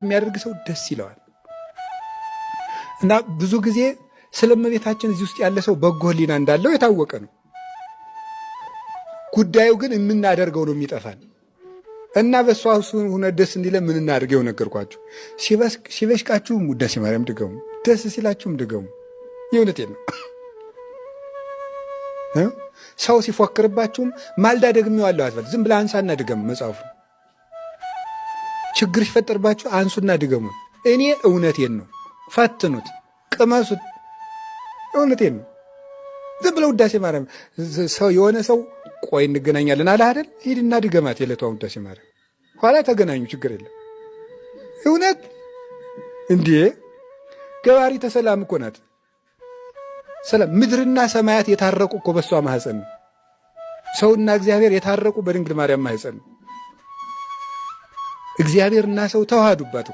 የሚያደርግ ሰው ደስ ይለዋል። እና ብዙ ጊዜ ስለ እመቤታችን እዚህ ውስጥ ያለ ሰው በጎ ሕሊና እንዳለው የታወቀ ነው። ጉዳዩ ግን የምናደርገው ነው የሚጠፋን። እና በእሷ ሁነ ደስ እንዲለ ምን እናድርገው ነገርኳችሁ። ሲበሽቃችሁም ውዳሴ ማርያም ድገሙ፣ ደስ ሲላችሁም ድገሙ። የእውነቴን ነው። ሰው ሲፎክርባችሁም ማልዳ ደግሜዋለሁ አትበል። ዝም ብለህ አንሳና ድገም መጽሐፉ። ችግር ሲፈጠርባችሁ አንሱና ድገሙ። እኔ እውነቴን ነው። ፈትኑት፣ ቅመሱት። እውነቴን ነው። ዝም ብለህ ውዳሴ ማርያም ሰው የሆነ ሰው ቆይ እንገናኛለን አለ አይደል? ሂድና ድገማት የዕለቷን ውዳሴ ማርያም። ኋላ ተገናኙ፣ ችግር የለም። እውነት እንዴ ገባሪ ተሰላም እኮ ናት። ሰላም ምድርና ሰማያት የታረቁ እኮ በሷ ማህፀን ነው። ሰውና እግዚአብሔር የታረቁ በድንግል ማርያም ማህፀን ነው። እግዚአብሔርና ሰው ተዋሃዱባት።